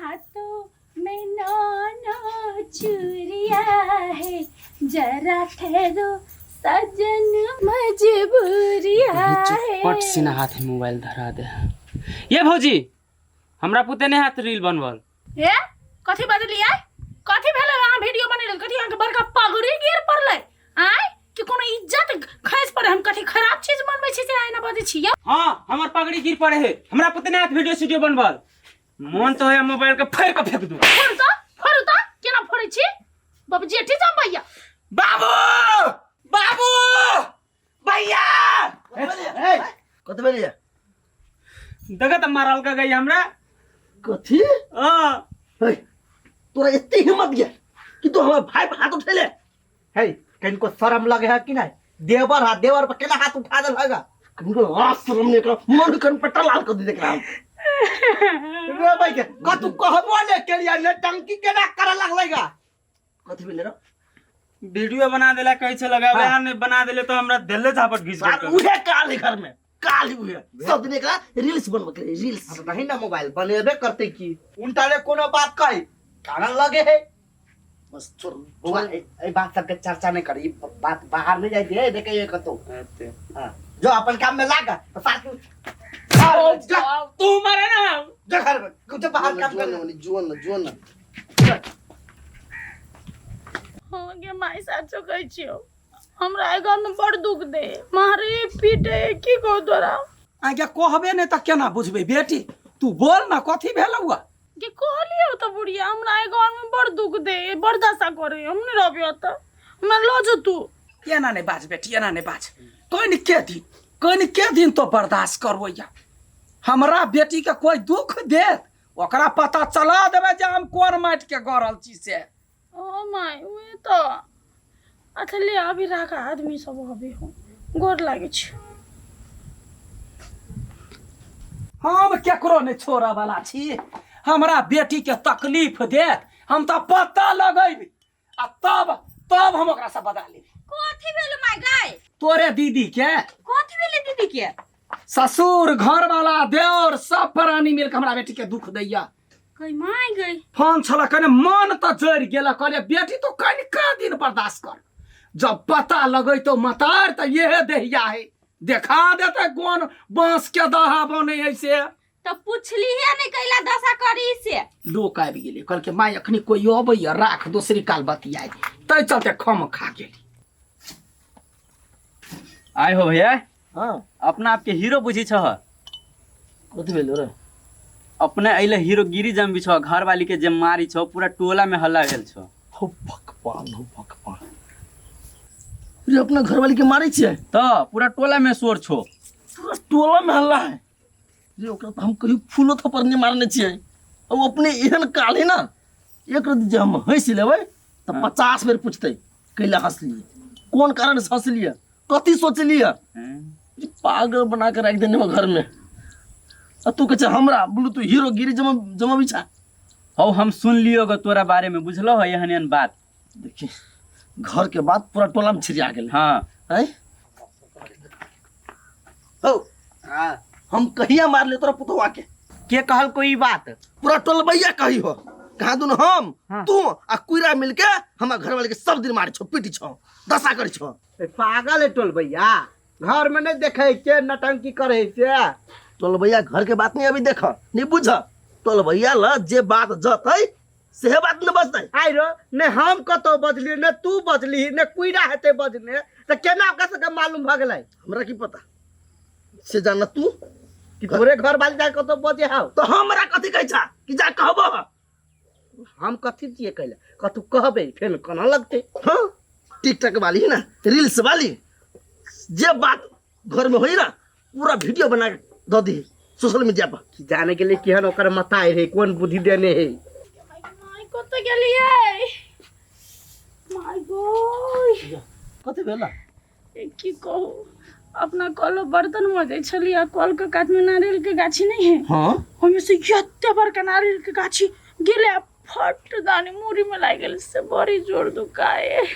हाथों में नौ नौ चूड़िया है, जरा ठहरो सजन मजबूरिया है। पट सिना हाथ में मोबाइल धरा दे। ये भौजी, हमरा पुते नहीं हाथ रील बनवल। ए, कथी बजलियै? कथी भेलै? अहाँ वीडियो बनेलै कथी? अहाँके बड़का पगड़ी गिर पड़लै आय कि कोनो इज्जत खसि पड़े? हम कथी खराब चीज बनबै छी से आइ बजै छी यौ? हाँ, हमर पगड़ी गिर पड़े है, हमरा पुते नहीं हाथ वीडियो सीडियो बनवल। मन तो है मोबाइल के फाड़ के फेंक दू। फोड़ू तऽ, फोड़ू तऽ, केना फोड़ै छी बाबू जेठी जमबैया। बाबू, बाबू भैया। कथी भेलियै? देखा तऽ मारल का गई हमरा। कथी? हाँ। हे, तोरा एते हिम्मत गया कि तू हमर भाई पर हाथ उठेले? हे, कनिको शरम लगे है कि नहीं? देवर हा, देवर पर केना हाथ उठा देल हैगा? कनिको लाज शरम नहीं एकरा, मन कन पट्टा लाल कर दे एकरा हम। रे भाई के कतु कहबो ने केलिया ने टंकी केना करे लगलेगा? कथी भेलै रे? वीडियो बना देला कहै छै लगावे। हाँ। नहीं बना देले तो हमरा देले झापट घिस सार गेल। उहे काली घर में काली उहे सब दिन एकरा रील्स बनबे के रील्स। हाँ, तो नहीं ना मोबाइल बनेबे करते की उनटा ले कोनो बात कही कारण लगे है। बस छोड़। बौआ, ए बात सबके चर्चा नहीं करी, ई बात बाहर नहीं जाए दे, देखे ये कतो। एते। हाँ, जो अपन काम में लागा तो साथ में जा, तू मारे ना। जा घर में जो बाहर काम कर। जुअन ना, जुअन ना। हाँ गे माय, साचो कहै छियौ, हमरा एहि घरमे बड़ दुख दे, मारे पीटे, की कहू तोरा। आज्ञा कहबे नहि तऽ केना बुझबै बेटी? तू बोल ना, कथी भेलौ? के कहलियौ तऽ बुढ़िया हमरा एहि घरमे बड़ दुख दे, बड़ दशा करे, हम नहि रहबै ओतऽ, हमरा लऽ जो तू। एना नहि बाज बेटी, एना नहि बाज। कनि के दिन, कनि के दिन तो बर्दाश्त करबैया। हमरा बेटीके कोइ दुख देत, ओकरा पता चला देबै जे हम कोन माटिके गड़ल छी से। ओ my, उहे तऽ। अच्छा ले, अभी राख, आदमी सब अभी हो, गोर लागै छै। हम केकरो नहि छोड़ऽ वाला छी। हमरा बेटीके तकलीफ देत, हम तऽ पता लगेबै आ तब तब हम ओकरा से बदला लेबै। कथी भेल माय गाय? तोरे दीदी के। कथी भेलै दीदी के? ससुर, घर वाला, देवर सब प्राणी मिलके हमरा बेटी के दुख दैया। गई my गई। फोन छला कने मन तऽ जरि गेल। कहलियै बेटी तो कनिका दिन बर्दाश्त कर, जब पता लगै तो मतार तऽ इहे देहिया है, देखा देते कोन बांस के दाहा बने है से। तऽ पुछली है नहीं कैला दशा करी से? लोक आबि गेलै, कहलकै माय अखनी कोई अबैया, राख, दोसरी काल बतियाइ, तै चलते खम खा गेली। आय हो भैया। हाँ। अपना आपके हीरो बुझी छह? कथी भेलो रे? अपने अइले हीरोगिरी जमबी छह, घर वाली के जे मारी छह, पूरा टोला में हल्ला भेल छह। हो भगवान, हो भगवान रे, अपना घरवाली के मारै छियै? तऽ पूरा टोला में शोर छो। पूरा टोला में हल्ला है रे। ओकरा तऽ हम कहियो फूलो थप्पड़ नहि मारने छियै आ ओ अपने एहन काल है ना, एक रति जे हम हँसि लेबै तऽ 50 बेर पूछतै कैला हँसलियै, कोन कारण से हँसलियै, कथी सोचलियै। ई पागल बना के राखि देने हो घर में आ तू कहै छै हमरा बोलू तू हीरोगिरी जमा जमाबी छा। हौ, हम सुन लियो गो तोरा बारे में, बुझलो हो एहन एहन बात? देखी, घर के बात पूरा टोला में छिड़िया गेल। हाँ। हैं हौ? हाँ। हम कहिया मारले तोरा पुतवा के? के कहल कोई बात? पूरा टोलबैया कही हो, कहाँ दुन हम। हाँ। तू आ कुइरा मिलके हमरा घर वाले के सब दिन मारे छो, पीटी छो, दशा करी छो। ए, पागल है टोलबैया, घर में नहीं देखे के नटंकी करे से। टोलबैया घर के बात नहीं अभी देख नहीं बुझ, टोलबैया ल जे बात जतै सेहे बात न बजतै। आइ रो ने हम कतौ बजली ने तू बजली ने कुइरा हेतै बजने, तऽ केना ओकरा सबके मालूम भऽ गेलै? हमरा की पता, से जान तू। कि तोरे घर वाली जा कतौ बजे हाउ। तो हमरा कथी कहै छा कि जा कहबो? हम कथी दिए कैले, कतौ कहबै फेर कोना लगतै? हाँ, टिकटॉक वाली है ना, रील्स वाली, जे बात घर में होई ना पूरा वीडियो बना के दऽ दी सोशल मीडिया पर। कि जाने के लिए केहन ओकर मताइ रहे, कोन बुद्धि देने है। माय, कतऽ गेलियै माय गो? कथी भेला? ए, की कहू, अपना कल बर्तन मजै छलियै आ कल के कात में नारियल के गाछी नहीं है? हाँ। ओहिमे से एते बड़का नारियल के गाछी गेलै आ फट दानी मूड़ी में लागि गेल, से बड़ी जोर दुखाए।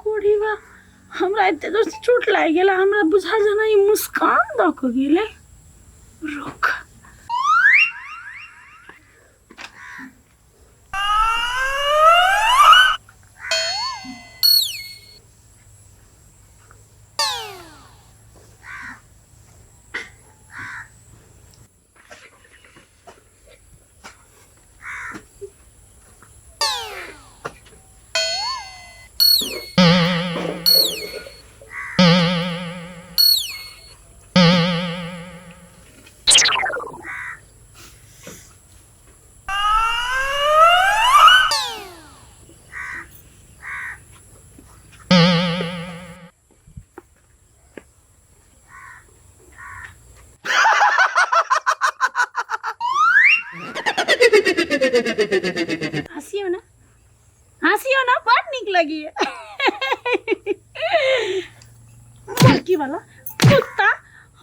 कोढ़ीबा। हमरा एते जोर से चोट लागि गेल हमरा बुझा जेना ई मुस्कान दऽ कऽ गेलै रुक हँसियौ ने हँसियौ ने बड़ नीक लगैए मुर्गी वाला कुत्ता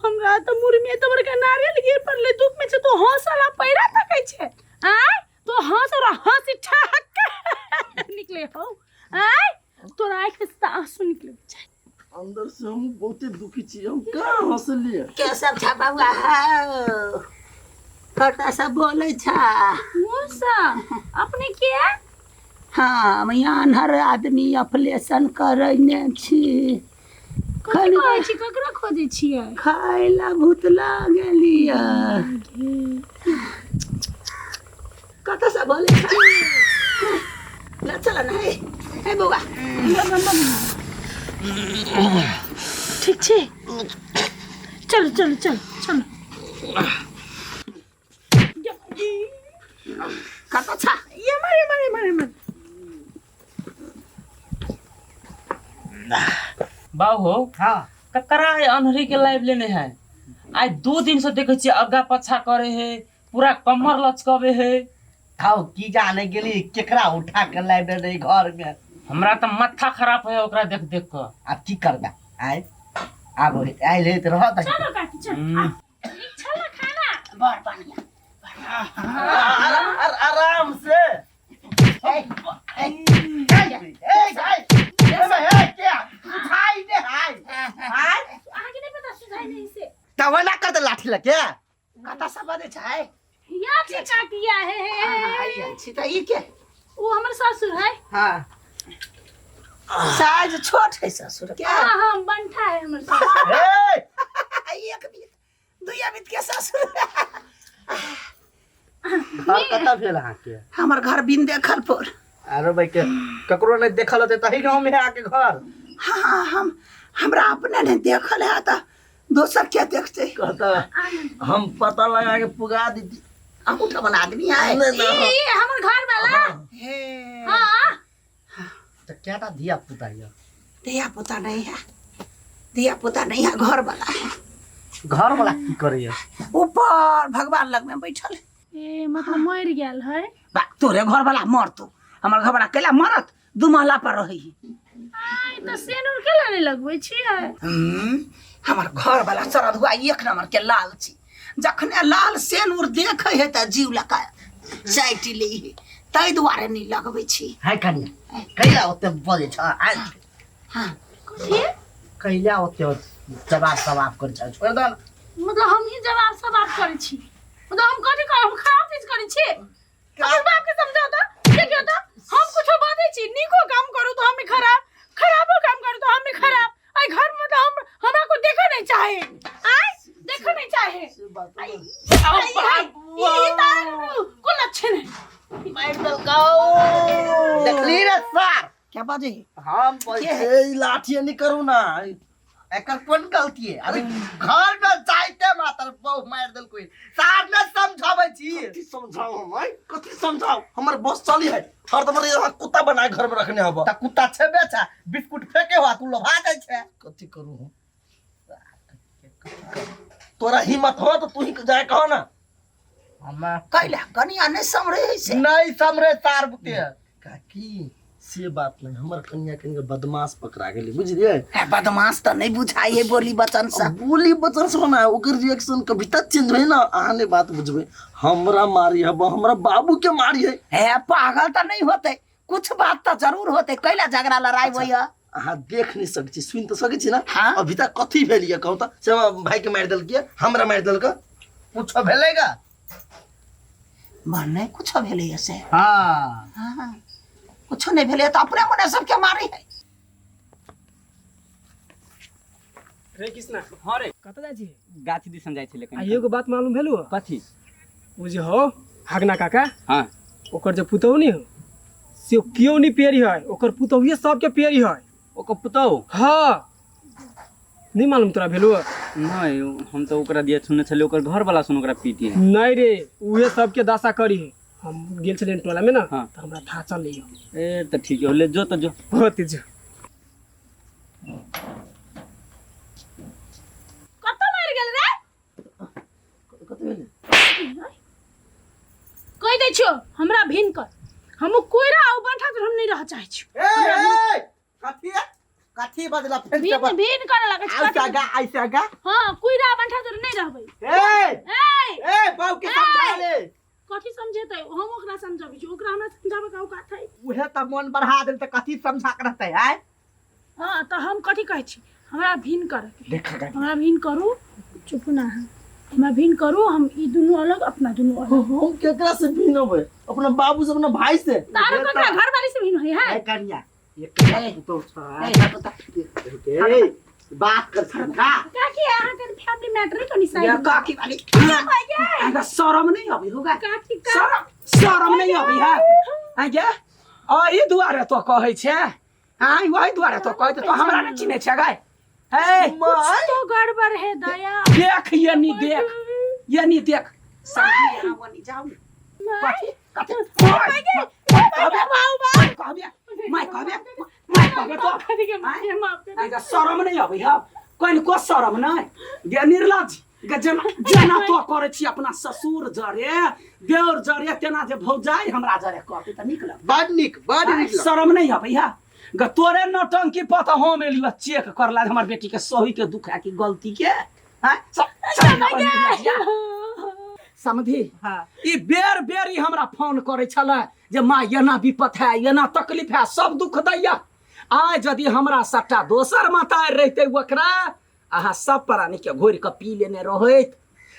हमरा तऽ मुरमे तऽ बड़का नारियल गिर पड़लै धूप में छै तो हँसला पैरा तकै छै आय तो हँस और हँसी ठहक निकले हौ आय तोरा आँखि से तऽ आंसू निकले छै अंदर से हम बहुते दुखी छी हम कहाँ हंसलिए के सब छा बौआ हौ कतऽ सब बोलै छा मौसा अपने के हम आन्हर आदमी ऑपरेशन करैने छी कथी कहै छी ककरा खोजै छियै खाय ला भूतला गेलियै कतऽ से बोलै छा ले चल ना हे हे बौआ ठीक छै चलू चलू चलू चलू कतऽ छा ये मारे मारे मारे मारे बाबू हो हाँ ककरा है अनहरी के लाइव लेने है आइ दू दिन से देखे छियै अग्गा पछा करे है पूरा कमर लचकबे है थाउ की जाने गेली केकरा उठा के लाइब रही घर में हमरा तऽ माथा खराब है ओकरा देख देख कऽ आब की करबे आइ आब आयल हे तऽ रहत चलो काकी चलो हम्म। नीक छल ना खाना बड़ बढ़िया आराम से अहाँके नहीं पता सुझाई नहीं से तब ना कर दे लाठी लगे कतऽ से बजै छै या छै काकिया हे हे आइ छी तऽ ई के वो हमर ससुर है हाँ साइज छोट है ससुर के हाँ हाँ बंठा है हमर ससुर एक बीत दुइया बीत के ससुर घर कतऽ भेल अहाँके हमर घर बिन देखलपुर आरो भाई के ककरो नहीं देखल होते तही गाँव में है आके घर हाँ हम हमरा अपने नहीं देखल है तऽ दोसर के देखते कहता हम पता लगा के पुगा देती अंगूठा वाला आदमी है नहीं, नहीं, ई हमर घर वाला हे हाँ तो क्या था धिया पुता ये धिया पुता नहीं है धिया पुता नहीं है घर वाला है घर वाला की करे ऊपर भगवान लग में बैठल है। ए मतलब मर गेल है बा तोरे घर वाला मरतो हमर घर वाला कैला मरत दू महला पर रही आइ तऽ सेनुर केला नहि लगबै छियै हमर घर वाला सरधुआ एक नंबर के लाल छी जखने लाल सेनुर देखे है तऽ जीव लगा चाटि लै है ताहि दुआरे नहि लगबै छी है कनिया कैला ओते बजै छ आइ हाँ कथी कैला ओते जवाब सवाब कर छ छोड़ दे न। मतलब हम ही जवाब सवाब करै छी मतलब हम कथी कर हम खराब चीज करै छी अपन बाप के समझाओ तो देखियो तो हम कुछो बाजै छी नीको काम करू तो हम ही खराब खराबो काम करू तो हम ही खराब आई घर में तो हम हमरा को देखो नहीं चाहे आय देखो नहीं चाहे आई आई ई तार को लक्षण है देखली रे सर क्या बाजे हम बोल ए लाठी नहीं करू ना एकर कोन गलती है अरे घर में जाइते मात्र बहु मार देल कोई सार ने समझाबै छी कथी समझाओ हम आइ कथी समझाओ हमर बस चली है हरदम यहाँ कुत्ता बना के घर में रखने हब त कुत्ता छेबे छ बिस्कुट फेके हुआ तू लोभा जाइ छै कथी करू हम तोरा हिम्मत हो तो तू ही जाए कहो ना हमे कैला कनिया नहीं समरे है से नहीं समरे सार बुते काकी से बात नहीं हमर कन्या कनि बदमाश पकड़ा गेली बुझलियै ए, बदमाश तऽ नहीं बुझाइ है बोली बचन से बोली बचन से ना ओकर रिएक्शन कभी तक चेंज होई ना अहाँ नहीं बात बुझबै हमरा मारी है हमरा बाबू के मारी है हे पागल तऽ नहीं होते कुछ बात तऽ जरूर होते कैला झगड़ा लड़ाई होइया अहाँ देख नहीं सकै छी, सुनि तऽ सकै छी ना? हाँ। अभी तक कथी भेल ये कहू तऽ? से हमरा भाई के मारि देलकै, हमरा मारि देलकै। कुछो भेलै गा? मन नहीं कुछो भेलै से। हाँ। हाँ, कुछो नहीं भेलै तऽ अपने मने सबके मारै है। रे कृष्णा। हाँ रे। कतऽ जाइ छी? गाछी दिसन जाइ छलै। आ एगो बात मालूम भेलू? कथी? ओ जे हो हगना काका। हाँ। ओकर जे पुतहु नहीं हो से केओ नहीं पेरी है, ओकर पुतहुए सबके पेरी है। ओकर पुतहु? हाँ। नहीं मालूम तोरा भेलू? नहीं, हम तो ओकरा दिया सुनने छलियै, ओकर घर वाला सुन ओकरा पीटी है। नहीं रे, उहे सबके दशा करी है। हम गेल छलियै टोला में ना। हाँ। तो हमरा था चल लियो। ए तो ठीक है, ले जो तो जो। बहुत जो कतऽ मारि गेल रे? कथी भेलै? कहि दै छियौ हमरा भिन कर, हम कोइरा आ बंठा हम नहीं रह चाहै छियौ। ए ए कथी कथी बजला फेर? भिन भिन करे लगै छै। ऐसे आगा, ऐसे आगा। हां, कोइरा बंठा तर नहीं रहबै। ए ए ए बाऊ के समझा ले। कथी समझेतै? हम ओकरा समझाबै छी, ओकरा हमरा समझाबै के औकात है? उहे त मन बढ़ा देल त कथी समझा के रहतै आय? हां, त हम कथी कहै छी, हमरा भिन कर, देख हमरा भिन करू। चुप ना, हमरा भिन करू, हम ई दुनू अलग अपना दुनू अलग। हम केकरा से भिन होबै? अपना बाबू से, अपना भाई से? तारो ककरा घर वाली से भिन होय है? ए कनिया, एक पुतहु छ, ए बात कर समझा। काकी अहाँ के फैमिली मैटर है कनी साइड। ये काकी वाली अगर शरम नहीं अभी होगा? काकी का शरम शरम नहीं अभी है आगे? अही दुआरे तो कहै छै, आइ वही दुआरे तो कहै तो हमरा नहीं चिन्है छै गाय। ए कुछ तो गड़बड़ है दया। देख ये नी देख, ये नी देख समझी, यहाँ वनी जाओ। कथी कथी कहबे my, कहबे my, कहबे तो कथी के माफ कर। आइ शरम नहीं अबै है कनिको? शरम नहीं गे निर्लज गे। जेना जेना तो करै छी अपना ससुर जरे देवर जरे, तेना जे भौजाइ हमरा जरे करतै तऽ नीक लगतै? बड नीक, बड नीक। शरम नहीं अबै है गे? तोरे नौटंकी पता हम एलियो चेक करला हमर बेटी के सही के दुख है कि गलती के हैं? समझी। हाँ। ई बेर बेर ई हमरा फोन करै छलै जे माँ एना विपत है, एना तकलीफ है, सब दुख दैया। आइ यदि हमरा सट्टा दोसर माता रहितै ओकरा अहाँ सब प्राणी के घोरि कऽ पी लेने रहैत।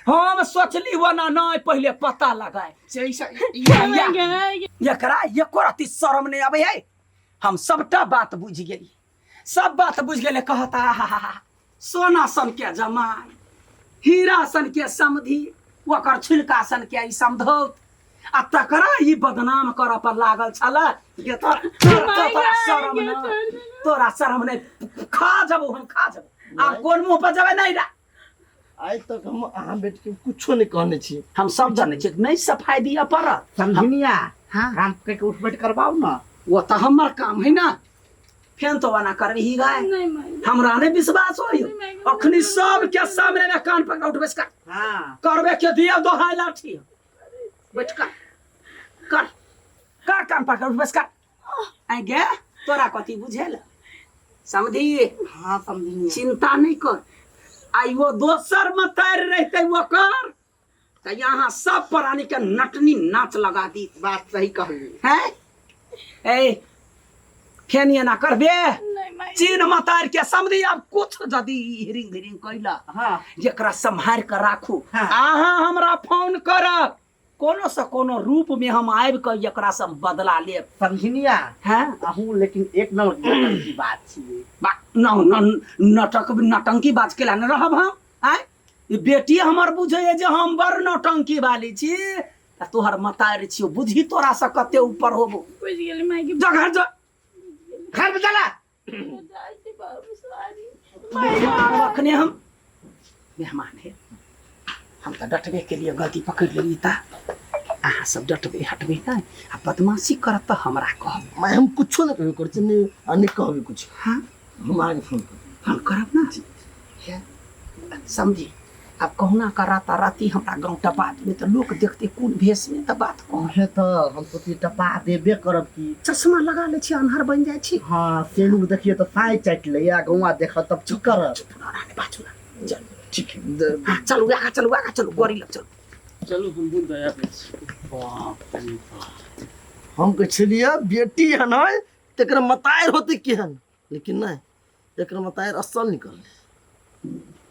हम सोचली ओना नहीं, पहिले पता लगाए से एकरा एको रत्ती शरम नहीं अबै है। हम सबटा बात बुझि गेली, सब बात बुझि गेलै। कहता हा सोना सन के जमाई, हीरा सन के समधि, ओकर छिलका सन के ई समधौत आ तकरा ई बदनाम करऽ पर लागल छलै। गे तोरा शरम नहि, तोरा शरम नहि? खा जबो, हम खा जबो। आब कोन मुँह पर जेबै? नहीं रा आइ तक हम अहाँ बेटी के कुछो नहीं कहने छी। हम सब जानै छियै, नहि सफाई दिअ पड़त। समझनिया। हाँ। काम करके उठ बैठ करवाओ ना। वो तऽ हमर काम है ना, फेन तो ओना करबही गाय? नहीं माई। हमरा नहीं विश्वास होय। अखनी सब के सामने में कान पकड़ उठ बैस कर। हाँ। करबे के दिया दोहाई लाठी बैठ कर, कर कर कान पकड़ उठ बैस कर। आइ गे तोरा कथी बुझेल समझी? हाँ समझनिया। चिंता नहीं कर, आई वो दोसर मतार रहते ओकर तऽ यहाँ सब प्राणी के नटनी नाच लगा दी। बात सही कहली हैं? ए फेन एना करबे? नहीं माई। चीन मतार के समझी, आब कुछ यदि हिरिंग हिरिंग कैला हाँ। एकरा सम्हार के राखू। हाँ। अहाँ हमरा फोन करब, कोनो से कोनो रूप में हम आबि के एकरा से बदला लेब। समझनिया। हैं? अहूँ लेकिन एक नंबर की बात छियै। बा न न नटक नटंकी बाज केला न रहब हम। आँय, ई बेटी हमर बुझैए जे हम बड़ नौटंकी वाली छी आ तोहर मतार छियौ, बुझी तोरा से कते ऊपर होबो। बुझि गेली माई के। जा घर जा। घर में चला। जाइ छी बाबू, सॉरी। अखने हम मेहमान है, हम तऽ डटबे के लिए गलती पकड़ लेली। ता अहाँ सब डटबे हटबे नहि आ बदमाशी करत तऽ हमरा कहब। मैं हम कुछो नहीं कहियो करै छी, नहीं आ नहीं कहबे कुछ। हाँ। हम अहाँके फोन करब। फोन करब ना हे समझी। आब कहुना कऽ राताराती हमरा गाँव टपा देबै तऽ लोक देखतै कोन भेषमे, तऽ बात कहू। उहे तऽ हम सोचली टपा देबे करब की। चश्मा लगा लै छी, अन्हार बनि जाइ छी। हाँ, सेनुर देखिए तऽ साँझ चाटि लैया, गौआ देखत तब की करब? चुप ना, नहि बाजू ना, चल। ठीक है। हाँ, चलू आगाँ, चलू आगाँ, चलू गड़ी लग चलू। चलू, हम बुझ दया छी। बाप रे बाप। हम कहै छलियै बेटी एहन है तेकर मतार होते केहन। लेकिन नहि, एकर मतारि असल निकललै।